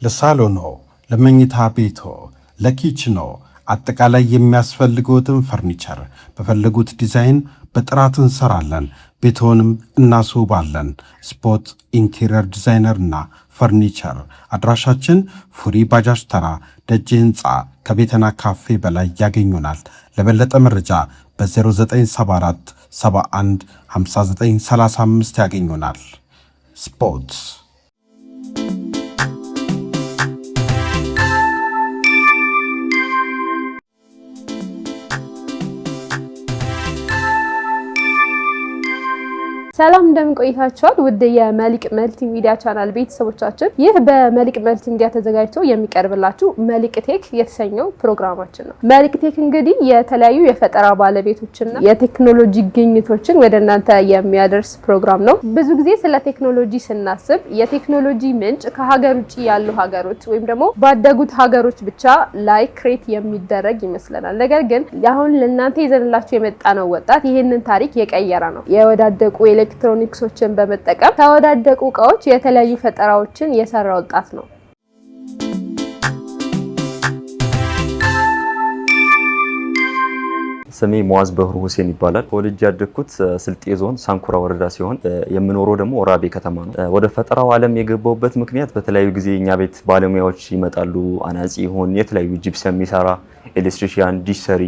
ለሳሎኖ፣ ለመኝታ ቤቶ፣ ለ kitchen ኖ አጠቃላይ የሚያስፈልግዎትን ፈርኒቸር በፈለጉት ዲዛይን በጥራት እንሰራለን። ቤትዎንም እናስውባለን። ስፖት interior designer እና ፈርኒቸር። አድራሻችን ፉሪ ባጃጅ ተራ ደጅ ህንፃ ከቤተና ካፌ በላይ ያገኙናል። ለበለጠ መረጃ በ0974 71 5935 ያገኙናል። ስፖርት። ሰላም፣ እንደምን ቆይታችኋል? ውድ የመልሕቅ መልቲ ሚዲያ ቻናል ቤተሰቦቻችን፣ ይህ በመልሕቅ መልቲ ሚዲያ ተዘጋጅቶ የሚቀርብላችሁ መልሕቅ ቴክ የተሰኘው ፕሮግራማችን ነው። መልሕቅ ቴክ እንግዲህ የተለያዩ የፈጠራ ባለቤቶችና የቴክኖሎጂ ግኝቶችን ወደ እናንተ የሚያደርስ ፕሮግራም ነው። ብዙ ጊዜ ስለ ቴክኖሎጂ ስናስብ የቴክኖሎጂ ምንጭ ከሀገር ውጭ ያሉ ሀገሮች ወይም ደግሞ ባደጉት ሀገሮች ብቻ ላይ create የሚደረግ ይመስለናል። ነገር ግን አሁን ለእናንተ ይዘንላችሁ የመጣነው ወጣት ይህንን ታሪክ የቀየረ ነው። የወዳደቁ ኤሌክትሮኒክሶችን በመጠቀም ከወዳደቁ እቃዎች የተለያዩ ፈጠራዎችን የሰራ ወጣት ነው። ስሜ ሙአዝ በህሩ ሁሴን ይባላል። ተወልጄ ያደግኩት ስልጤ ዞን ሳንኩራ ወረዳ ሲሆን የምኖረው ደግሞ ወራቤ ከተማ ነው። ወደ ፈጠራው ዓለም የገባሁበት ምክንያት በተለያዩ ጊዜ እኛ ቤት ባለሙያዎች ይመጣሉ። አናጺ ይሁን የተለያዩ ጂፕሰም የሚሰራ፣ electrician፣ ዲሽ ሰሪ፣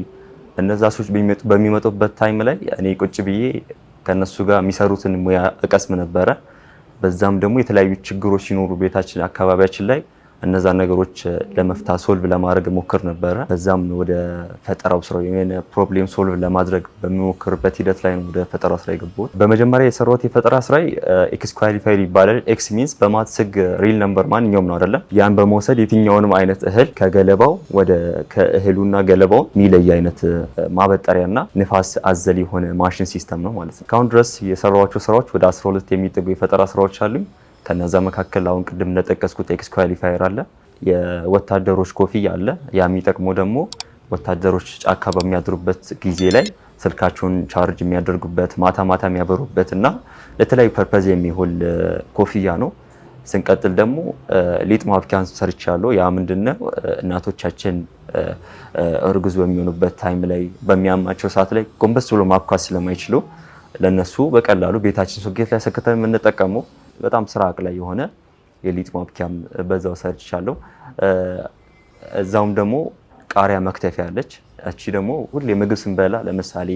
እነዛ ሰዎች በሚመጡበት time ላይ እኔ ቁጭ ብዬ ከነሱ ጋር የሚሰሩትን ሙያ እቀስም ነበረ። በዛም ደግሞ የተለያዩ ችግሮች ሲኖሩ ቤታችን አካባቢያችን ላይ እነዛ ነገሮች ለመፍታት፣ solve ለማድረግ ሞክር ነበረ። በዛም ወደ ፈጠራው ስራ የሆነ problem solve ለማድረግ በሚሞክርበት ሂደት ላይ ነው ወደ ፈጠራው ስራ የገባሁት። በመጀመሪያ የሰራሁት የፈጠራ ስራ X qualifier ይባላል። X means በ maths ህግ real number ማንኛውም ነው አይደለም። ያን በመውሰድ የትኛውንም አይነት እህል ከገለባው ወደ ከእህሉና ገለባው የሚለይ አይነት ማበጠሪያና ንፋስ አዘል የሆነ machine system ነው ማለት ነው። እስካሁን ድረስ የሰራኋቸው ስራዎች ወደ 12 የሚጠጉ የፈጠራ ስራዎች አሉኝ። ከነዛ መካከል አሁን ቅድም እንደጠቀስኩት X qualifier አለ፣ የወታደሮች ኮፍያ አለ። ያ የሚጠቅመው ደግሞ ወታደሮች ጫካ በሚያድሩበት ጊዜ ላይ ስልካቸውን charge የሚያደርጉበት፣ ማታ ማታ የሚያበሩበት እና ለተለያዩ purpose የሚውል ኮፍያ ነው። ስንቀጥል ደግሞ ሊጥ ማብኪያን ሰርቻለሁ። ያ ምንድነው? እናቶቻችን እርጉዝ በሚሆኑበት time ላይ በሚያማቸው ሰዓት ላይ ጎንበስ ብሎ ማብካት ስለማይችሉ ለነሱ በቀላሉ ቤታችን ሶኬት ላይ ሰክተን የምንጠቀመው በጣም ስራ አቅላይ የሆነ የሊጥ ማብኪያም በዛው ሰርቻለሁ። እዛውም ደግሞ ቃሪያ መክተፊያ አለች። እቺ ደግሞ ሁሌ ምግብ ስንበላ ለምሳሌ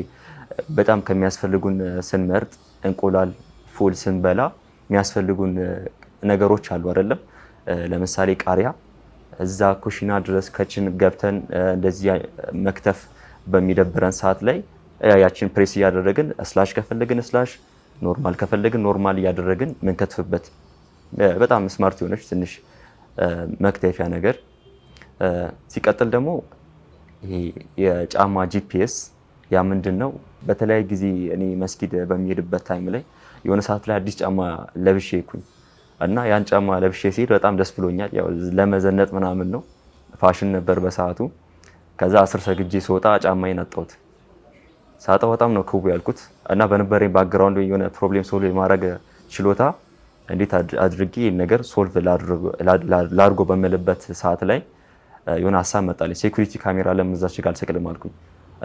በጣም ከሚያስፈልጉን ስንመርጥ እንቁላል፣ ፉል ስንበላ የሚያስፈልጉን ነገሮች አሉ አይደለም? ለምሳሌ ቃሪያ እዛ ኩሽና ድረስ kitchen ገብተን እንደዚህ መክተፍ በሚደብረን ሰዓት ላይ ያችን ፕሬስ እያደረግን slice ከፈለግን slice፣ normal ከፈለግን normal እያደረግን ምንከትፍበት በጣም smart የሆነች ትንሽ መክተፊያ ነገር። ሲቀጥል ደግሞ ይሄ የጫማ GPS። ያ ምንድን ነው? በተለያየ ጊዜ እኔ መስጊድ በሚሄድበት time ላይ የሆነ ሰዓት ላይ አዲስ ጫማ ለብሼ ሄድኩኝ እና ያን ጫማ ለብሼ ሲሄድ በጣም ደስ ብሎኛል። ያው ለመዘነጥ ምናምን ነው፣ ፋሽን ነበር በሰዓቱ። ከዛ አስር ሰግጄ ስወጣ ጫማዬን አጣሁት። ሳጣው በጣም ነው ክው ያልኩት እና በነበረኝ background የሆነ problem solve የማድረግ ችሎታ እንዴት አድርጌ ይህን ነገር solve ላድርጎ በምልበት ሰዓት ላይ የሆነ ሀሳብ መጣልኝ። Security camera ለምን እዛች ጋር አልሰቅልም አልኩኝ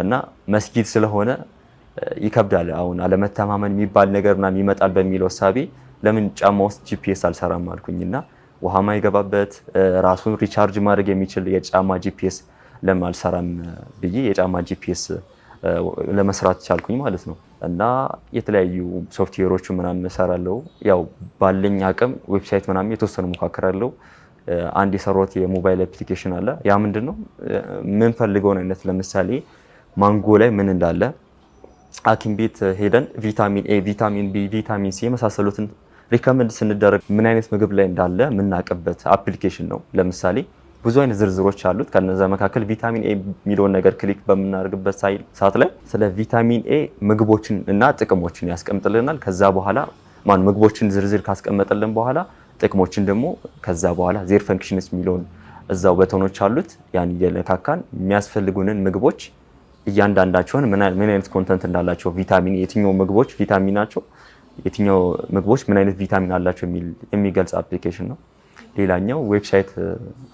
እና መስጊድ ስለሆነ ይከብዳል። አሁን አለመተማመን የሚባል ነገር ምናምን ይመጣል በሚለው እሳቤ ለምን ጫማ ውስጥ GPS አልሰራም አልኩኝ እና ውሃ ማይገባበት፣ ራሱን recharge ማድረግ የሚችል የጫማ GPS ለምን አልሰራም ብዬ የጫማ GPS ለመስራት ቻልኩኝ ማለት ነው። እና የተለያዩ ሶፍትዌሮች ምናምን እሰራለሁ። ያው ባለኝ አቅም website ምናምን የተወሰኑ ሞካክራለሁ። አንድ የሰራሁት የሞባይል application አለ። ያ ምንድን ነው? የምንፈልገውን አይነት ለምሳሌ ማንጎ ላይ ምን እንዳለ ሐኪም ቤት ሄደን ቪታሚን ኤ፣ ቪታሚን ቢ፣ ቪታሚን ሲ የመሳሰሉትን recommend ስንደረግ ምን አይነት ምግብ ላይ እንዳለ የምናውቅበት application ነው። ለምሳሌ ብዙ አይነት ዝርዝሮች አሉት። ከነዛ መካከል ቪታሚን ኤ የሚለውን ነገር click በምናደርግበት ሰዓት ላይ ስለ ቪታሚን ኤ ምግቦችን እና ጥቅሞችን ያስቀምጥልናል። ከዛ በኋላ ማን ምግቦችን ዝርዝር ካስቀመጠልን በኋላ ጥቅሞችን ደግሞ ከዛ በኋላ their functions የሚለውን እዛው button ኦች አሉት። ያን እየነካካን የሚያስፈልጉንን ምግቦች እያንዳንዳቸውን ምን አይነት content እንዳላቸው፣ ቪታሚን የትኛው ምግቦች ቪታሚን ናቸው፣ የትኛው ምግቦች ምን አይነት ቪታሚን አላቸው የሚገልጽ application ነው። ሌላኛው website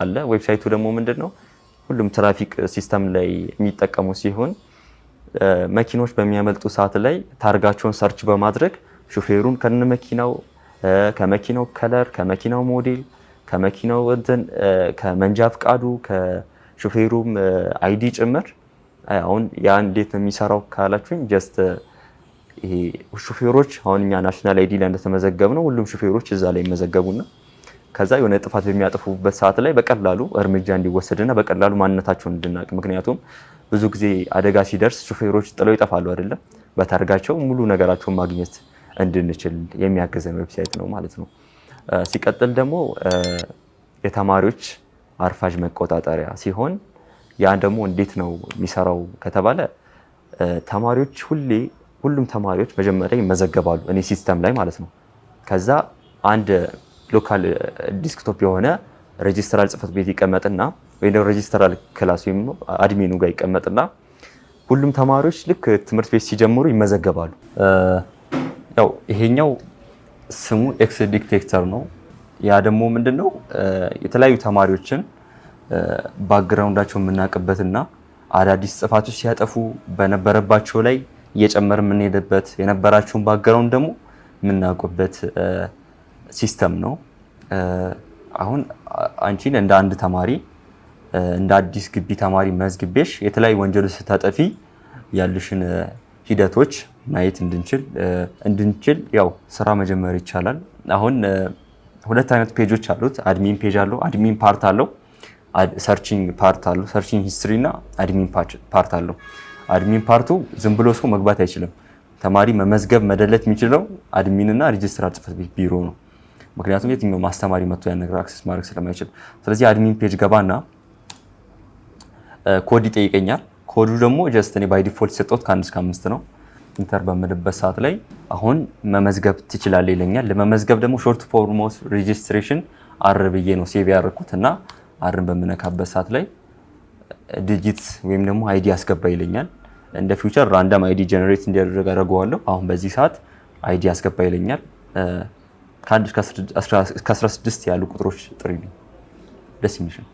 አለ። Website ኡ ደግሞ ምንድን ነው? ሁሉም traffic system ላይ የሚጠቀሙ ሲሆን መኪኖች በሚያመልጡ ሰዓት ላይ ታርጋቸውን search በማድረግ ሹፌሩን ከነ መኪናው፣ ከመኪናው color፣ ከመኪናው ሞዴል፣ ከመኪናው እንትን፣ ከመንጃ ፍቃዱ፣ ከሹፌሩም ID ጭምር። አሁን ያ እንዴት ነው የሚሰራው ካላችሁኝ just ይሄ ሹፌሮች አሁን እኛ national ID ላይ እንደተመዘገብነው ሁሉም ሹፌሮች እዛ ላይ ይመዘገቡና ከዛ የሆነ ጥፋት በሚያጠፉበት ሰዓት ላይ በቀላሉ እርምጃ እንዲወሰድና በቀላሉ ማንነታቸውን እንድናውቅ። ምክንያቱም ብዙ ጊዜ አደጋ ሲደርስ ሹፌሮች ጥለው ይጠፋሉ አይደለም፣ በታርጋቸው ሙሉ ነገራቸውን ማግኘት እንድንችል የሚያግዘን website ነው ማለት ነው። ሲቀጥል ደግሞ የተማሪዎች አርፋጅ መቆጣጠሪያ ሲሆን ያ ደግሞ እንዴት ነው የሚሰራው ከተባለ ተማሪዎች ሁሌ ሁሉም ተማሪዎች መጀመሪያ ይመዘገባሉ እኔ system ላይ ማለት ነው። ከዛ አንድ local desktop የሆነ ሬጅስትራል ጽህፈት ቤት ይቀመጥና ወይ ደግሞ registrar class ወይም admin ኡ ጋር ይቀመጥና ሁሉም ተማሪዎች ልክ ትምህርት ቤት ሲጀምሩ ይመዘገባሉ። ያው ይሄኛው ስሙ X detector ነው። ያ ደግሞ ምንድነው የተለያዩ ተማሪዎችን background ኣቸው የምናውቅበትና አዳዲስ ጥፋቶች ሲያጠፉ በነበረባቸው ላይ እየጨመር የምንሄድበት፣ የነበራቸውን background ደግሞ የምናውቅበት system ነው። አሁን አንቺን እንደ አንድ ተማሪ፣ እንደ አዲስ ግቢ ተማሪ መዝግቤሽ የተለያዩ ወንጀሎች ስታጠፊ ያሉሽን ሂደቶች ማየት እንድንችል ያው ስራ መጀመር ይቻላል። አሁን ሁለት አይነት page ኦች አሉት። Admin page አለው፣ admin part አለው፣ searching part አለው፣ searching history እና admin part አለው። Admin part ኡ ዝም ብሎ ሰው መግባት አይችልም። ተማሪ መመዝገብ መደለት የሚችለው admin እና ሬጅስትራር ጽህፈት ቤት ቢሮ ነው። ምክንያቱም የትኛው ማስተማሪ መጥቶ ያን ነገር access ማድረግ ስለማይችል። ስለዚህ admin page ገባና ኮድ ይጠይቀኛል። ኮዱ ደግሞ just እኔ by default የሰጠሁት ከ1 እስከ 5 ነው። Enter በምልበት ሰዓት ላይ አሁን መመዝገብ ትችላለህ ይለኛል። ለመመዝገብ ደግሞ short form of registration R ብዬ ነው save ያደረኩት እና R ን በምነካበት ሰዓት ላይ digit ወይም ደግሞ ID አስገባ ይለኛል። እንደ future random ID generate እንዲያደርግ አደርገዋለሁ። አሁን በዚህ ሰዓት ID አስገባ ይለኛል። ከ1 እስከ 16 ያሉ ቁጥሮች ጥሪልኝ። ደስ የሚልሽ ነው።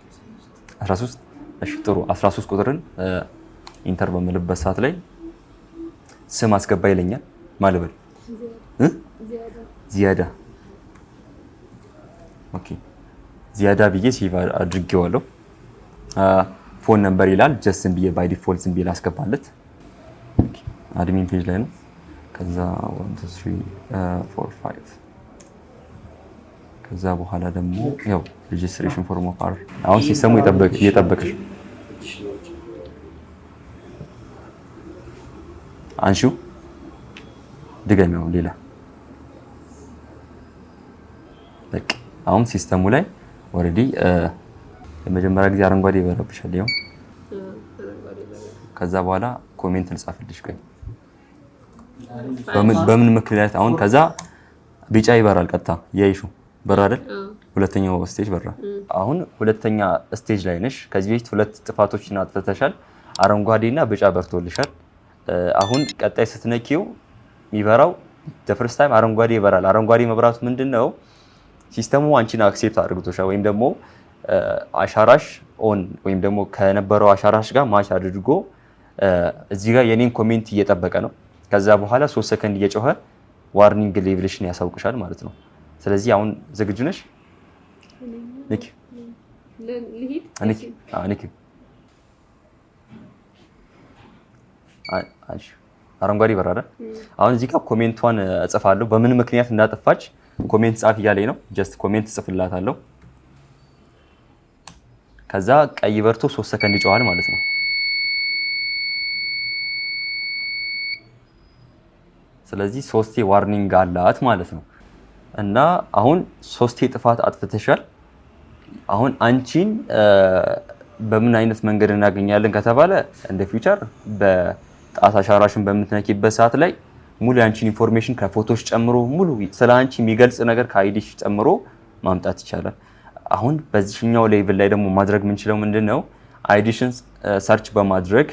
13፣ እሺ ጥሩ። 13 ቁጥርን enter በምልበት ሰዓት ላይ ስም አስገባ ይለኛል። ማን ልበል? ዚያዳ፣ okay፣ ዚያዳ ብዬ save አድርጌዋለሁ። Phone number ይላል። Just ዝም ብዬ by default ዝም ብዬ ላስገባለት። Admin page ላይ ነው። ከዛ 1 2 3 4 5፣ ከዛ በኋላ ደግሞ ያው registration form of R። አሁን system ኡ እየጠበቀሽ፣ አንሺው፣ ድገሚው ሌላ። በቃ አሁን system ኡ ላይ already ለመጀመሪያ ጊዜ አረንጓዴ ይበራብሻል። ይኸው ከዛ በኋላ comment ልጻፍልሽ። ቆይ በምን ምክንያት አሁን ከዛ ቢጫ ይበራል። ቀጥታ ያይሹ በራ አይደል? ሁለተኛው stage በራ። አሁን ሁለተኛ stage ላይ ነሽ። ከዚህ በፊት ሁለት ጥፋቶችን አጥፍተሻል። አረንጓዴና ቢጫ በርቶልሻል። አሁን ቀጣይ ስትነኪው የሚበራው first time አረንጓዴ ይበራል። አረንጓዴ መብራቱ ምንድን ነው? System ኡ አንቺን accept አድርጎሻል ወይም ደግሞ አሻራሽ on ወይም ደግሞ ከነበረው አሻራሽ ጋር match አድርጎ እዚህ ጋር የኔን comment እየጠበቀ ነው። ከዛ በኋላ 3 ሰከንድ እየጮኸ warning level ሽን ያሳውቅሻል ማለት ነው። ስለዚህ አሁን ዝግጁ ነሽ? ንኪ ንኪ ንኪ። አረንጓዴ ይበራል። አሁን እዚህ ጋር comment ቷን እጽፋለሁ። በምን ምክንያት እንዳጠፋች comment ጻፍ እያለኝ ነው። Just comment እጽፍላታለሁ። ከዛ ቀይ በርቶ 3 ሰከንድ ይጮሃል ማለት ነው። ስለዚህ ሶስቴ warning አላት ማለት ነው። እና አሁን ሶስቴ ጥፋት አጥፍተሻል። አሁን አንቺን በምን አይነት መንገድ እናገኛለን ከተባለ እንደ future በጣት አሻራሽን በምትነኪበት ሰዓት ላይ ሙሉ የአንቺን information ከፎቶሽ ጨምሮ ሙሉ ስለ አንቺ የሚገልጽ ነገር ከ ID ሽ ጨምሮ ማምጣት ይቻላል። አሁን በዚህኛው level ላይ ደግሞ ማድረግ የምንችለው ምንድን ነው? ID ሽን search በማድረግ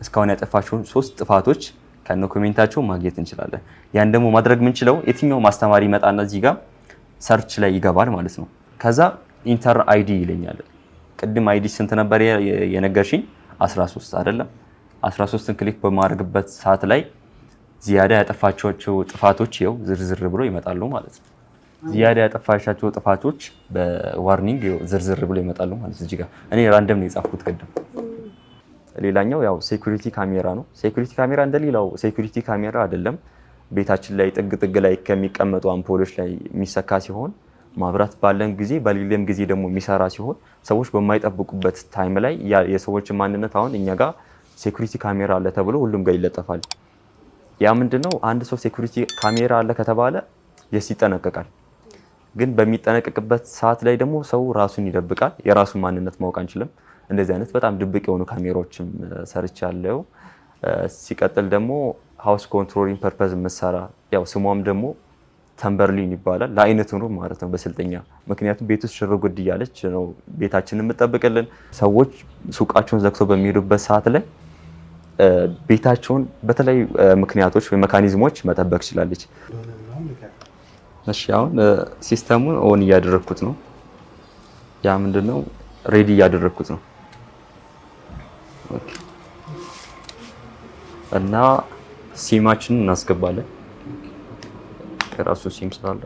እስካሁን ያጠፋችውን ሶስት ጥፋቶች ከነ comment ኣቸው ማግኘት እንችላለን። ያን ደግሞ ማድረግ የምንችለው የትኛው ማስተማሪ ይመጣና እዚህ ጋር search ላይ ይገባል ማለት ነው። ከዛ enter ID ይለኛል። ቅድም ID ስንት ነበር የነገርሽኝ? 13 አይደለም? 13ን click በማድረግበት ሰዓት ላይ ዚያዳ ያጠፋቸው ጥፋቶች ይኸው ዝርዝር ብሎ ይመጣሉ ማለት ነው። ዚያዳ ያጠፋሻቸው ጥፋቶች በ warning ዝርዝር ብሎ ይመጣሉ ማለት ነው። እዚህ ጋር እኔ random ነው የጻፍኩት ቅድም። ሌላኛው ያው security camera ነው። Security camera እንደሌላው security camera አይደለም። ቤታችን ላይ ጥግ ጥግ ላይ ከሚቀመጡ አምፖሎች ላይ የሚሰካ ሲሆን ማብራት ባለን ጊዜ በሌለም ጊዜ ደግሞ የሚሰራ ሲሆን ሰዎች በማይጠብቁበት time ላይ የሰዎችን ማንነት አሁን እኛ ጋር security camera አለ ተብሎ ሁሉም ጋር ይለጠፋል። ያ ምንድነው? አንድ ሰው security camera አለ ከተባለ yes ይጠነቀቃል። ግን በሚጠነቀቅበት ሰዓት ላይ ደግሞ ሰው ራሱን ይደብቃል። የራሱን ማንነት ማወቅ አንችልም። እንደዚህ አይነት በጣም ድብቅ የሆኑ ካሜራዎችም ሰርቻለሁ። ሲቀጥል ደግሞ house controlling purpose የምትሰራ፣ ያው ስሟም ደግሞ ተንበርሊን ይባላል። ለአይነት ኑሮ ማለት ነው በስልጠኛ፣ ምክንያቱም ቤት ውስጥ ሽር ጉድ እያለች ነው ቤታችንን የምጠብቅልን። ሰዎች ሱቃቸውን ዘግተው በሚሄዱበት ሰዓት ላይ ቤታቸውን በተለያዩ ምክንያቶች ወይ mechanism ኦች መጠበቅ ትችላለች። እሺ፣ አሁን system ኡን on እያደረግኩት ነው። ያ ምንድነው? Ready እያደረግኩት ነው። Okay፣ እና ሲማችንን እናስገባለን። የራሱ ሲም ስላለ።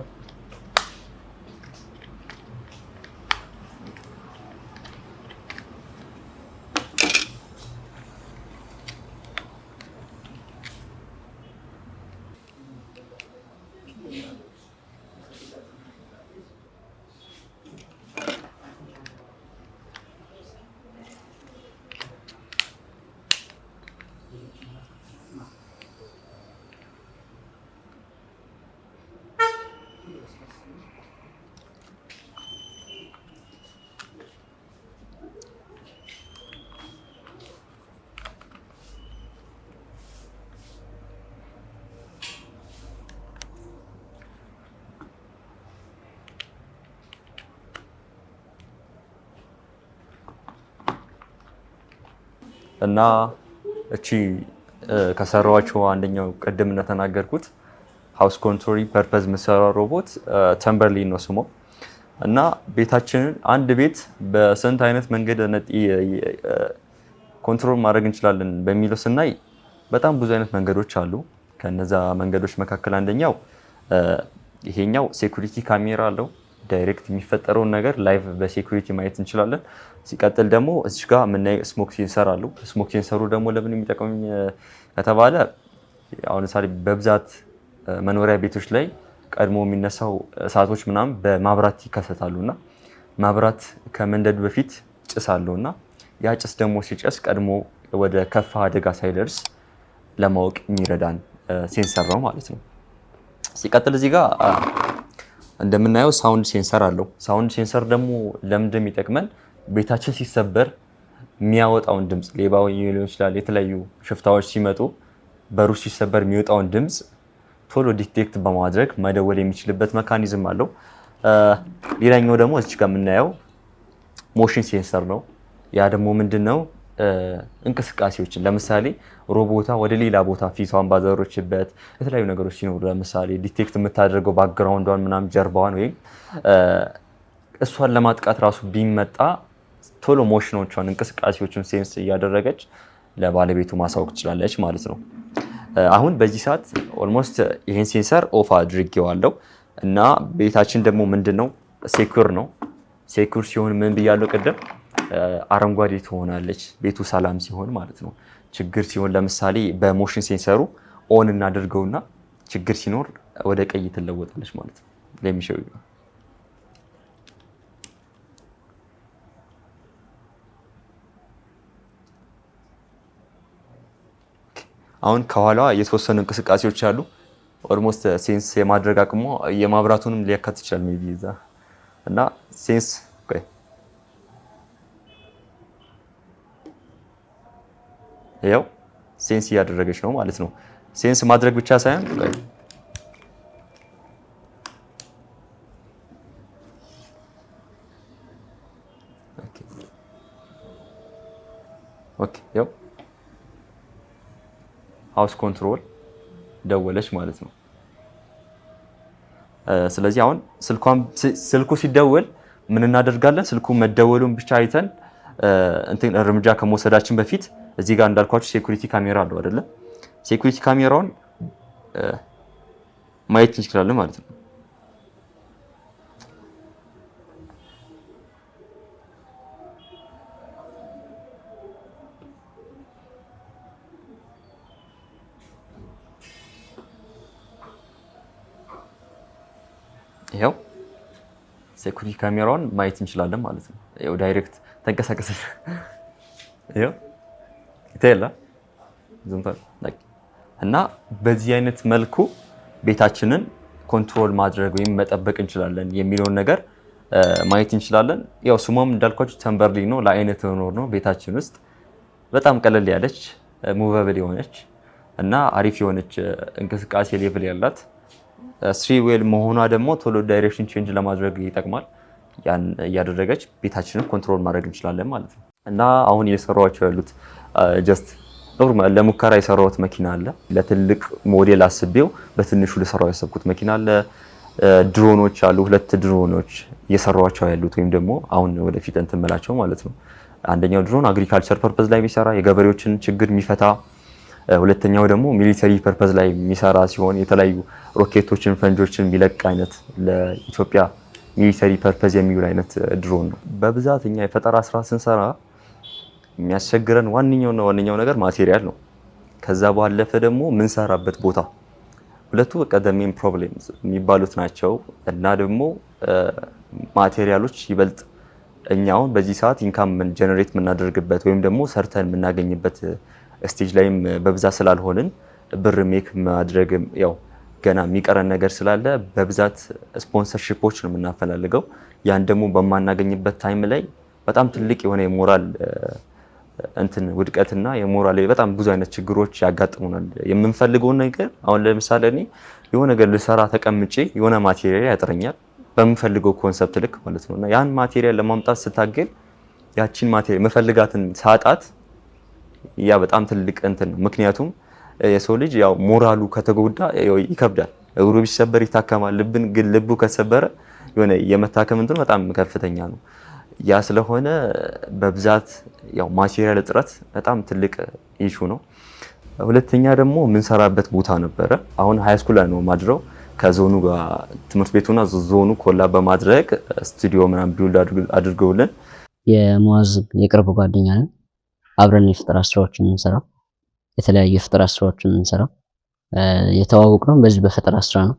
እና እቺ ከሰራኋቸው አንደኛው ቅድም እንደተናገርኩት house control purpose የምሰራው ሮቦት ተምበርሊን ነው ስሟ። እና ቤታችንን፣ አንድ ቤት በስንት አይነት መንገድ control ማድረግ እንችላለን በሚለው ስናይ በጣም ብዙ አይነት መንገዶች አሉ። ከነዛ መንገዶች መካከል አንደኛው ይሄኛው security camera አለው። Direct የሚፈጠረውን ነገር live በ security ማየት እንችላለን። ሲቀጥል ደግሞ እዚህ ጋር የምናየው smoke sensor አለው። Smoke sensor ኡ ደግሞ ለምን የሚጠቅመኝ ከተባለ አሁን ለምሳሌ በብዛት መኖሪያ ቤቶች ላይ ቀድሞ የሚነሳው እሳቶች ምናምን በማብራት ይከሰታሉ እና ማብራት ከመንደዱ በፊት ጭስ አለው እና ያ ጭስ ደግሞ ሲጨስ ቀድሞ ወደ ከፋ አደጋ ሳይደርስ ለማወቅ የሚረዳን sensor ነው ማለት ነው። ሲቀጥል እዚህ ጋር እንደምናየው sound sensor አለው። Sound sensor ደግሞ ለምንድን የሚጠቅመን? ቤታችን ሲሰበር የሚያወጣውን ድምፅ፣ ሌባ ሊሆን ይችላል፣ የተለያዩ ሽፍታዎች ሲመጡ በሩ ሲሰበር የሚወጣውን ድምፅ ቶሎ detect በማድረግ መደወል የሚችልበት mechanism አለው። ሌላኛው ደግሞ እዚህ ጋር የምናየው motion sensor ነው። ያ ደግሞ ምንድን ነው? እንቅስቃሴዎችን፣ ለምሳሌ ሮቦቷ ወደ ሌላ ቦታ ፊቷን ባዞረችበት፣ የተለያዩ ነገሮች ሲኖሩ፣ ለምሳሌ detect የምታደርገው background ዷን ምናምን ጀርባዋን ወይም እሷን ለማጥቃት ራሱ ቢመጣ ቶሎ motion ኦቿን፣ እንቅስቃሴዎችን sense እያደረገች ለባለቤቱ ማሳወቅ ትችላለች ማለት ነው። አሁን በዚህ ሰዓት almost ይሄን sensor off አድርጌዋለሁ እና ቤታችን ደግሞ ምንድን ነው? Secure ነው። Secure ሲሆን ምን ብያለሁ ቅድም? አረንጓዴ ትሆናለች፣ ቤቱ ሰላም ሲሆን ማለት ነው። ችግር ሲሆን ለምሳሌ በ motion sensor ኡ on እናደርገውና ችግር ሲኖር ወደ ቀይ ትለወጣለች ማለት ነው። ለሚሸው አሁን ከኋላዋ የተወሰኑ እንቅስቃሴዎች አሉ። Almost sense የማድረግ አቅሟ የማብራቱንም ሊያካትት ይችላል maybe እዛ እና sense፣ ያው sense እያደረገች ነው ማለት ነው። Sense ማድረግ ብቻ ሳይሆን፣ okay፣ ያው house control ደወለች ማለት ነው። ስለዚህ አሁን ስልኩ ሲደወል ምን እናደርጋለን? ስልኩ መደወሉን ብቻ አይተን እንትን እርምጃ ከመውሰዳችን በፊት እዚህ ጋር እንዳልኳችሁ security camera አለው አይደለ? Security ካሜራውን ማየት እንችላለን ማለት ነው። ይኸው security ካሜራውን ማየት እንችላለን ማለት ነው። ይኸው direct ተንቀሳቀሰ። ይኸው ይታያል እና በዚህ አይነት መልኩ ቤታችንን control ማድረግ ወይም መጠበቅ እንችላለን የሚለውን ነገር ማየት እንችላለን። ያው ስሟም እንዳልኳችሁ ተንበርሊ ነው፣ ለአይነት መኖር ነው። ቤታችን ውስጥ በጣም ቀለል ያለች movable የሆነች እና አሪፍ የሆነች እንቅስቃሴ level ያላት three wheel መሆኗ ደግሞ ቶሎ direction change ለማድረግ ይጠቅማል። ያን እያደረገች ቤታችንን control ማድረግ እንችላለን ማለት ነው። እና አሁን እየሰሯቸው ያሉት just normal ለሙከራ የሰራሁት መኪና አለ። ለትልቅ ሞዴል አስቤው በትንሹ ልሰራው ያሰብኩት መኪና አለ። ድሮኖች አሉ። ሁለት ድሮኖች እየሰሯቸው ያሉት ወይም ደግሞ አሁን ወደፊት እንትን እምላቸው ማለት ነው። አንደኛው drone agriculture purpose ላይ የሚሰራ የገበሬዎችን ችግር የሚፈታ፣ ሁለተኛው ደግሞ military purpose ላይ የሚሰራ ሲሆን የተለያዩ ሮኬቶችን፣ ፈንጆችን የሚለቅ አይነት ለኢትዮጵያ military purpose የሚውል አይነት ድሮን ነው። በብዛት እኛ የፈጠራ ስራ ስንሰራ የሚያስቸግረን ዋነኛውና ዋነኛው ነገር material ነው። ከዛ ባለፈ ደግሞ የምንሰራበት ቦታ፣ ሁለቱ በቃ main problem የሚባሉት ናቸው። እና ደግሞ material ኦች ይበልጥ እኛ አሁን በዚህ ሰዓት income generate የምናደርግበት ወይም ደግሞ ሰርተን የምናገኝበት stage ላይም በብዛት ስላልሆንን ብር make ማድረግ ያው ገና የሚቀረን ነገር ስላለ በብዛት sponsorship ኦች ነው የምናፈላልገው። ያን ደግሞ በማናገኝበት time ላይ በጣም ትልቅ የሆነ የሞራል እንትን ውድቀትና የሞራል በጣም ብዙ አይነት ችግሮች ያጋጥሙናል። የምንፈልገውን ነገር አሁን ለምሳሌ እኔ የሆነ ነገር ልሰራ ተቀምጬ የሆነ material ያጥረኛል በምፈልገው concept ልክ ማለት ነው። እና ያን material ለማምጣት ስታገል ያቺን material የምፈልጋትን ሳጣት ያ በጣም ትልቅ እንትን ነው። ምክንያቱም የሰው ልጅ ያው ሞራሉ ከተጎዳ ይከብዳል። እግሩ ቢሰበር ይታከማል። ልብን ግን ልቡ ከተሰበረ የሆነ የመታከም እንትኑ በጣም ከፍተኛ ነው። ያ ስለሆነ በብዛት ያው material እጥረት በጣም ትልቅ issue ነው። ሁለተኛ ደግሞ የምንሰራበት ቦታ ነበረ። አሁን high school ላይ ነው ማድረው ከዞኑ ጋር ትምህርት ቤቱና ዞኑ collab በማድረግ ስቱዲዮ ምናምን build አድርገውልን። የሙአዝ የቅርብ ጓደኛ ነን። አብረን የፈጠራ ስራዎችን የምንሰራው፣ የተለያዩ የፈጠራ ስራዎችን የምንሰራው፣ የተዋወቅነው በዚህ በፈጠራ ስራ ነው።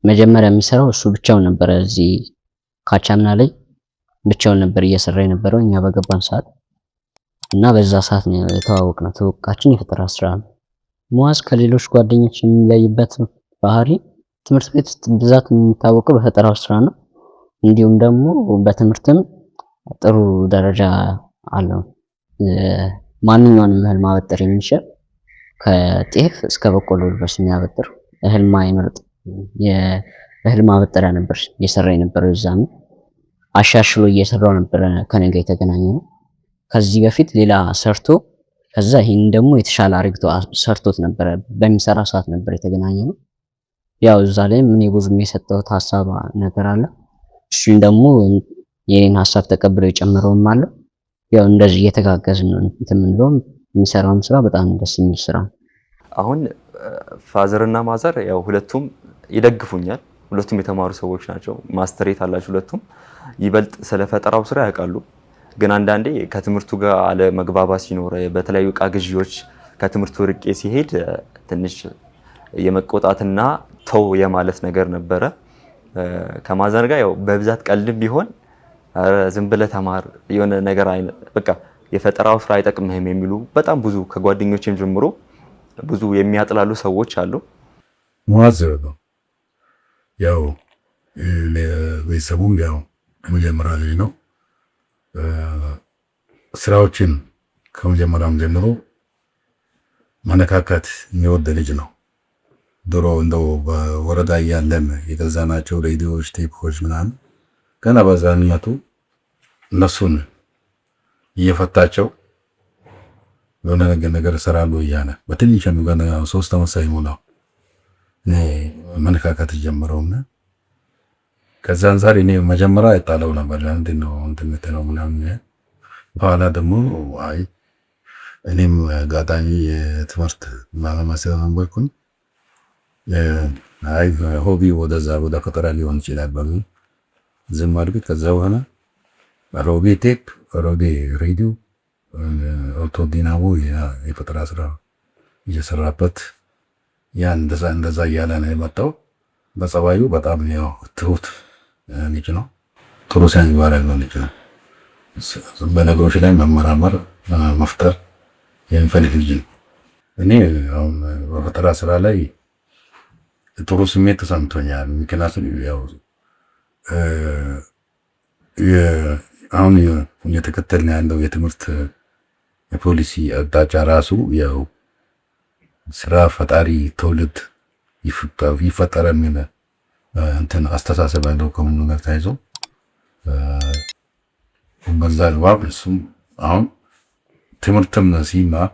መጀመሪያ የሚሰራው እሱ ብቻውን ነበረ። እዚህ ካቻምና ላይ ብቻውን ነበር እየሰራ የነበረው እኛ በገባን ሰዓት እና በዛ ሰዓት ነው የተዋወቅነው። ትውውቃችን የፈጠራ ስራ ነው። ሙአዝ ከሌሎች ጓደኞች የሚለይበት ባህሪ ትምህርት ቤት ውስጥ ብዛት የሚታወቀው በፈጠራው ስራ ነው። እንዲሁም ደግሞ በትምህርትም ጥሩ ደረጃ አለው። ማንኛውንም እህል ማበጠር የሚችል፣ ከጤፍ እስከ በቆሎ ድረስ የሚያበጥር፣ እህል ማይመርጥ የእህል ማበጠሪያ ነበር እየሰራ የነበረው። የዛኔ አሻሽሎ እየሰራው ነበረ ከኔ ጋር የተገናኘ ነው። ከዚህ በፊት ሌላ ሰርቶ ከዛ ይህን ደግሞ የተሻለ አርግቶ ሰርቶት ነበረ። በሚሰራ ሰዓት ነበር የተገናኘ ነው። ያው እዛ ላይም እኔ ብዙም የሰጠሁት ሀሳብ ነገር አለ። እሱም ደግሞ የኔን ሀሳብ ተቀብሎ የጨመረውም አለ። ያው እንደዚህ እየተጋገዝን ነው እንትን የምንለውም። የሚሰራውም ስራ በጣም ደስ የሚል ስራ ነው። አሁን father እና mother ያው ሁለቱም ይደግፉኛል። ሁለቱም የተማሩ ሰዎች ናቸው። ማስተሬት አላቸው ሁለቱም። ይበልጥ ስለ ፈጠራው ስራ ያውቃሉ። ግን አንዳንዴ ከትምህርቱ ጋር አለመግባባት ሲኖር፣ በተለያዩ እቃ ግዢዎች ከትምህርቱ ርቄ ሲሄድ ትንሽ የመቆጣትና ተው የማለት ነገር ነበረ። ከ mother ጋር ያው በብዛት ቀልድም ቢሆን ዝም ብለህ ተማር የሆነ ነገር በቃ የፈጠራው ስራ አይጠቅምህም የሚሉ በጣም ብዙ ከጓደኞችም ጀምሮ ብዙ የሚያጥላሉ ሰዎች አሉ። ሙአዝ ነው ያው ቤተሰቡም ያው የመጀመሪያ ልጅ ነው። ስራዎችን ከመጀመሪያም ጀምሮ መነካካት የሚወድ ልጅ ነው። ድሮ እንደው በወረዳ እያለን የገዛናቸው ሬዲዮዎች፣ ቴፖች ምናምን ገና በዛንነቱ እነሱን እየፈታቸው የሆነ ነገር እሰራለሁ እያለ በትንሽ ገና 3 ዓመት ሳይሞላው መነካካት ጀመረውና ከዛ አንፃር እኔ መጀመሪያ የጣለው ነበር፣ ለምንድን ነው እንትን የምትለው ምናምን። በኋላ ደግሞ አይ እኔም አጋጣሚ የትምህርት ባለሙያ ስለነበርኩኝ አይ hobby ወደዛ ወደ ፈጠራ ሊሆን ይችላል በሚል ዝም አልኩት። ከዛ በኋላ አሮጌ ቴፕ፣ አሮጌ ሬዲዮ፣ ኦቶ ዲናሞ የፈጠራ ስራ እየሰራበት ያ እንደዛ እንደዛ እያለ ነው የመጣው። በጸባዩ በጣም ያው ትሁት ልጅ ነው። ጥሩ ስነ ምግባር ያለው ልጅ ነው። በነገሮች ላይ መመራመር መፍጠር የሚፈልግ ልጅ ነው። እኔ አሁን በፈጠራ ስራ ላይ ጥሩ ስሜት ተሰምቶኛል። ምክንያቱም ያው አሁን እየተከተልን ያለው የትምህርት የፖሊሲ አቅጣጫ ራሱ ያው ስራ ፈጣሪ ትውልድ ይፈጠረ የሚል እንትን አስተሳሰብ ያለው ከመሆኑ ጋር ተያይዞ በዛ አግባብ እሱም አሁን ትምህርትም ሲማር